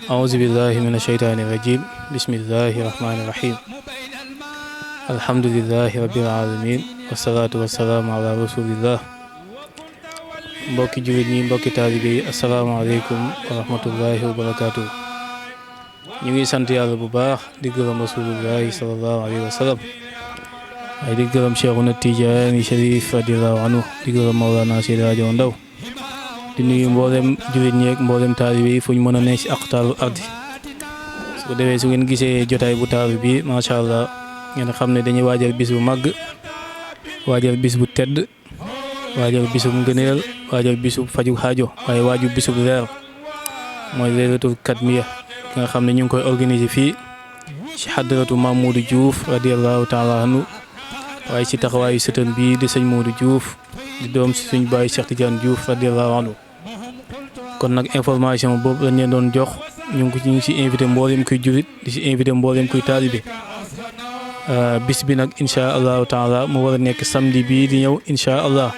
أعوذ بالله من الشيطان الرجيم بسم الله الرحمن الرحيم الحمد لله رب العالمين والصلاة والسلام على رسول الله mbokki jullit ñi mbokki taalibe yi asalaamaaleykum wa rahmatullahi wa barakaatu. ñu ngi sant yàlla bu baax di gërëm rasulullahi sallallahu alayhi wa sallam waaye di gërëm Cheikhuna Tijaani Sharif radiyallahu anhu di gërëm Mawlana Seydi Hadji Ndaw di nuyu mboolem jullit ñi ak mboolem taalibe yi fu ñu mën a ne ci aqtaaru ardi su ko defee su ngeen gisee jotaay bu taaru bi macha allah ngeen xam ne dañuy waajal bis bu màgg waajal bis bu tedd waajal bisub ngëneel waajal bisub faju xaajo waaye waaju bisub leer mooy laylatul katmiya ki nga xam ne ñu ngi koy organiser fii ci xadaratu Maam Modou Diouf radiyallahu taala anhu waaye ci taxawaayu sëtam bii di sëñ Modou Diouf di doom si suñ baay Cheikh Tidiane Diouf radiyallahu anhu kon nag information boobu lañ leen doon jox ñu ngi ci invité mboolem kuy julit di ci invité mboolem kuy taalibe bis bi nag incha allahu taala mu war a nekk samedi bii di ñëw incha allah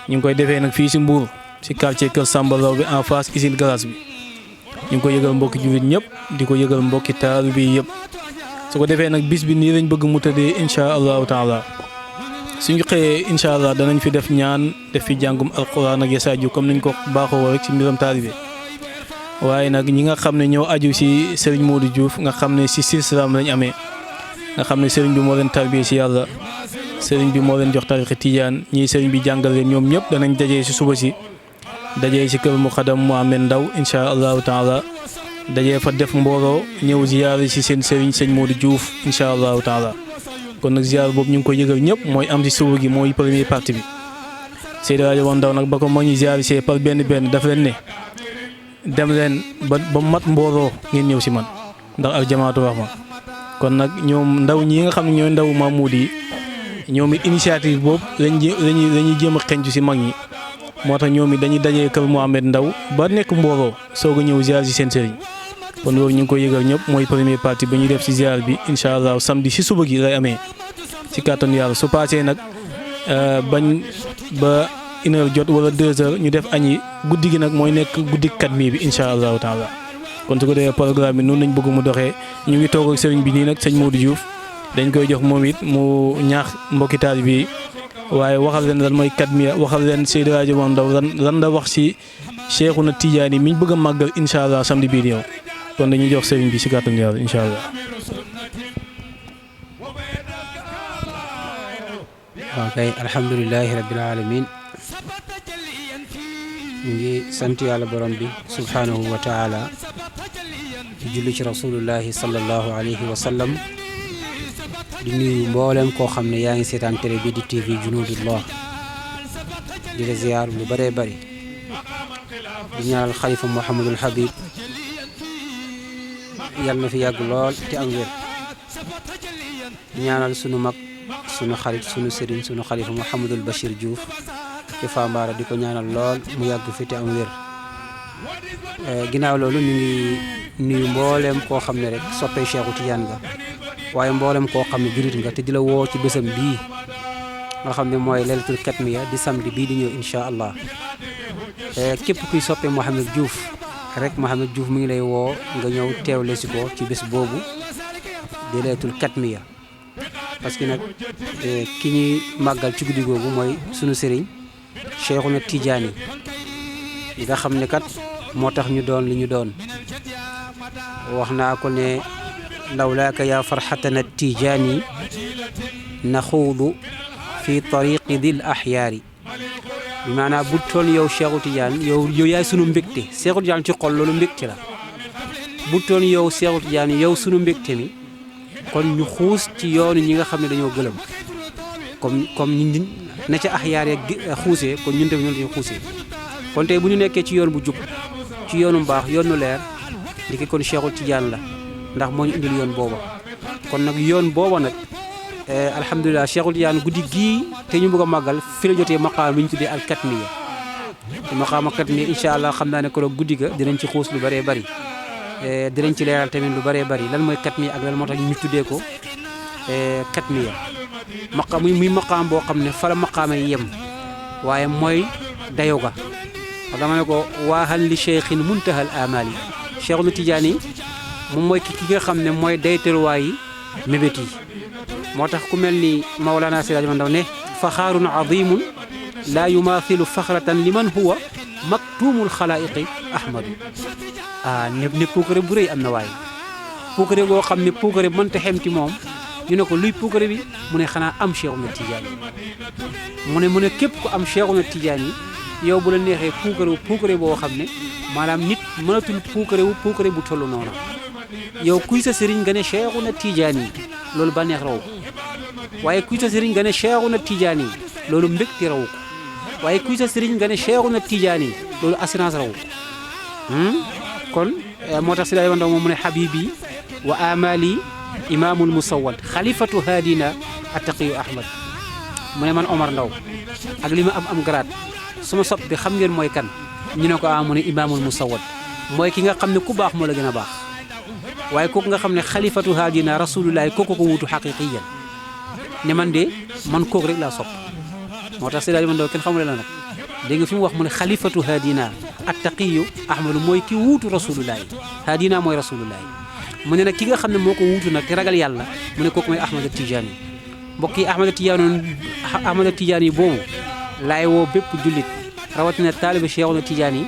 ñu ngi koy defee nag fii si Mbour si quartier Kër Samba Law bi en face usine glace bi ñu ngi ko yëgal mbokki jullit ñëpp di ko yëgal mbokki taalibe bi yëpp su ko defee nag bis bi nii lañ bëgg mu tëddee incha allahu taala suñu xëyee incha allah danañ fi def ñaan def fi jàngum alquran ak yasaaju comme niñ ko baaxoo rek ci mbiram taalibe waaye nag ñi nga xam ne ñoo aju si Serigne Modou Diouf nga xam ne si silsilaam lañ amee nga xam ne Serigne bi moo leen tarbiyee si yàlla Serigne bi moo leen jox tarixa Tijaan ñii Serigne bi jàngal leen ñoom ñëpp danañ dajee si suba si dajee si kër Muxaddam Mohamed Ndaw incha allahu taala dajee fa def mbooloo ñëw ziyaare si seen Serigne sëñ Modou Diouf incha allahu taala kon nag ziyaar boobu ñu ngi koy yëgal ñëpp mooy am si suba gi mooy première partie bi Seydi Hadji Ndaw nag ba ko mag ñi ziyaare see par benn daf leen ne dem leen ba mat mbooloo ngeen ñëw si man ndax al jamaatu rahma kon nag ñoom ndaw ñi nga xam ne ñooy ndaw Mamoudi yi ñoom it initiative boobu lañuy jéem a xencu si mag ñi moo tax ñoom it dañuy dajee kër Mohamed Ndaw ba nekk mbooloo soog a ñëw ziar si seen sëriñ kon loolu ñu ngi koy yëgal ñëpp mooy première partie ba ñuy def si ziar bi incha allah samedi si suba gi lay amee si kàttanu yàlla su paasee nag bañ ba 1h jot wala 2h ñu def añi guddi gi nag mooy nekk guddi katmi bi incha allahu taala kon su ko defee programme bi noonu lañ bëgg mu doxee ñu ngi toog ak sëriñ bi nii nag sëñ Modou Diouf dañ koy jox moom it mu ñaax mbokki taalibe bi waaye waxal leen lan mooy katmiya waxal leen Seydi Hadji Ndaw lan la wax si Cheikhuna Tijaani mi ñu bëgg a màggal incha allah samedi bii di ñëw kon dañuy jox sëriñ bi si kàttanu yàlla incha allah. ok alhamdulilahi rabbil alamin ñu ngi sant yàlla borom bi subhanahu wa taala di julli ci rasulullahi sallallahu alayhi wa sallam di nuyu mboolem koo xam ne yaa ngi seetaan télé bi di TV Junudullah di la ziyaar lu bëree bëri di ñaanal xalifa Mouhamadul Habib yal na fi yàgg lool te am wér di ñaanal sunu mag sunu xarit sunu sëriñ sunu xalifa Mouhamadul Bachir Diouf ci Fambaara di ko ñaanal lool mu yàgg fi te am wér ginnaaw loolu ñu ngi nuyu mboolem koo xam ne rek soppee Cheikhu Tidiane nga waaye mboolem koo xam ne jurit nga te di la woo ci bésam bii nga xam ne mooy laylatul katmiya di samedi bii di ñëw incha allah képp kuy soppee Mouhamed Diouf rek Mouhamed Diouf mu ngi lay woo nga ñëw teewle si ko ci bés boobu di laylatul katmiya parce que nag ki ñuy màggal ci guddi googu mooy sunu sëriñ Cheikhuna Tijaani yi nga xam ne kat moo tax ñu doon li ñu doon wax naa ko ne lawlaaka yaa farxatana Tijaani naxuudu fi tariqi dil axyaari bi maanaam bu toll yow Cheikhu Tidiane yow yaay sunu mbégte Cheikhu Tidiane ci xol loolu mbégte la bu toll yow Cheikhu Tidiane yow sunu mbégte mi kon ñu xuus ci yoonu ñi nga xam ne dañoo gëlëm comme ñi na ca axyaar ya xuusee kon ñun tamit ñoo lañu xuusee kon tey bu ñu nekkee ci yoon bu jub ci yoonu mbaax yoonu leer ndiki kon Cheikhu Tidiane la ndax moo ñu indil yoon booba kon nag yoon booba nag alhamdulilah Cheikhu Tidiane guddi gii te ñu bëgg a màggal fi la jotee maqaam bi ñu tuddee al katmiya te maqaam al katmiya incha allah xam naa ne ko guddi ga dinañ ci xuus lu bëree bëri dinañ ci leeral tamit lu bëree bëri lan mooy katmiya ak lan moo tax ñu tuddee ko katmiya maqaam muy maqaam boo xam ne fa la maqaam yi yem waaye mooy dayo ga dama ne ko waaxal li cheikhin muntahal amali Cheikhuna Tidiane moom mooy ki nga xam ne mooy daytaluwaay yi mébét yi moo tax ku mel ni Mawlana Seydi Hadji Ndaw ne faxaarun azimun laa yumaathilu faxratan liman huwa maktumul xalaayiqi ahmadu ne puukare bu rëy am na waaye puukare boo xam ne puukare bi mënta xem ci moom ñu ne ko luy puukare bi mu ne xanaa am Cheikhuna Tidiane mu ne képp ku am Cheikhuna Tidiane yow bu la neexee puukare boo xam ne maanaam nit mënatul puukare bu toll noonu yow kuy sa sëriñ nga ne Cheikhuna Tidiane loolu bànneex raw ko waaye kuy sa sëriñ nga ne Cheikhuna Tidiane loolu mbégte raw ko waaye kuy sa sëriñ nga ne Cheikhuna Tidiane loolu assurance raw ko kon moo tax si daay wandaw moom mu ne habibi wa amali imamul musawwad xalifatu haadina attaqiyu ahmad mu ne man Omar Ndaw ak li ma am garaat suma sopp bi xam ngeen mooy kan ñu ne ko mu ne imamul musawwad mooy ki nga xam ne ku baax moo la gën a baax waaye kooku nga xam ne xalifatu haadina rasulullahi kooku ko wuutu xaqiqiyan ne man de man kooku rek laa sopp moo tax si daal man doo kenn xamule la nag dégg nga fi mu wax mu ne xalifatu haadina attaqiyu ahmadu mooy ki wuutu rasulullahi haadina mooy rasulullahi mu ne nag ki nga xam ne moo ko wuutu nag te ragal yàlla mu ne kooku mooy Ahmad Tidiane mbokk yi Ahmad Tidiane boobu laay woo bépp jullit rawatina taaliba Cheikhuna Tidiane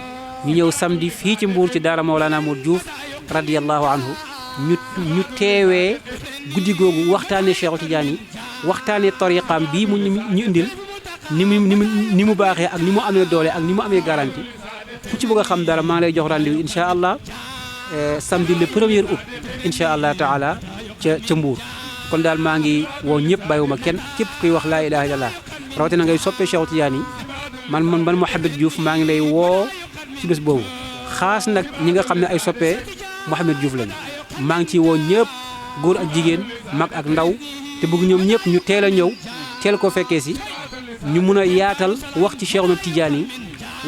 ñu ñëw samedi fii ci Mbuur ci daara Mawlana Modou Diouf radiyallahu anhu ñu teewee guddi googu waxtaanee Cheikhuna Tidiane waxtaanee tariqaam bii mu ñu indil ni mu baaxee ak ni mu amee doole ak ni mu amee garantie ku ci bëgg a xam dara maa ngi lay jox rendez-vous incha allah samedi le 1er août incha allah taala ca Mbuur kon daal maa ngi woo ñëpp bàyyiwuma kenn képp kuy wax laa ilaha illallah rawatina ngay soppee Cheikhuna Tidiane man Mouhamed Diouf maa ngi lay woo ci bés boobu xaas nag ñi nga xam ne ay soppee Mouhamed Diouf lañu maa ngi ciy woo ñëpp góor ak jigéen mag ak ndaw te bëgg ñoom ñëpp ñu teel a ñëw teel koo fekkee si ñu mun a yaatal wax ci Cheikhuna Tidiane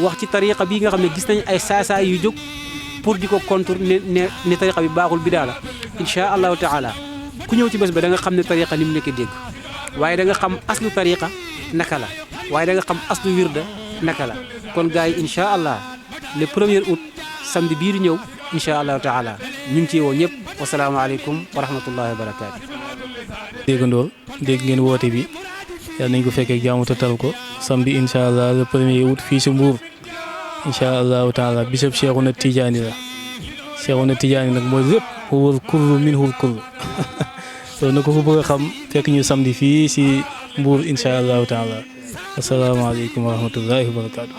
wax ci tariqa bii nga xam ne gis nañ ay saasaay yu jóg pour di ko contour ne tariqa bi baaxul bidaa la incha allahu taala ku ñëw ci bés ba da nga xam ne tariqa ni mu nekk dégg waaye da nga xam aslu tariqa naka la waaye da nga xam aslu wirda naka la kon gars yi incha allah le 1er août samedi bii di ñëw incha allahu taala ñu ngi ciy woo ñëpp wasalaamaaleykum wa rahmatullahi wa barakaatu. déggandoo dégg ngeen woote bi yal nañ ko fekkee jaamu tatal ko samedi incha allah le 1er août fii si Mbuur incha allahu taala bisab Cheikhuna Tidiane la Cheikhuna Tidiane nag mooy lépp huwal kullu minhul kullu loolu na ko fa bëgg a xam fekk ñu samedi fii si Mbuur incha allahu taala asalaamaaleykum wa rahmatullahi wa barakaatu.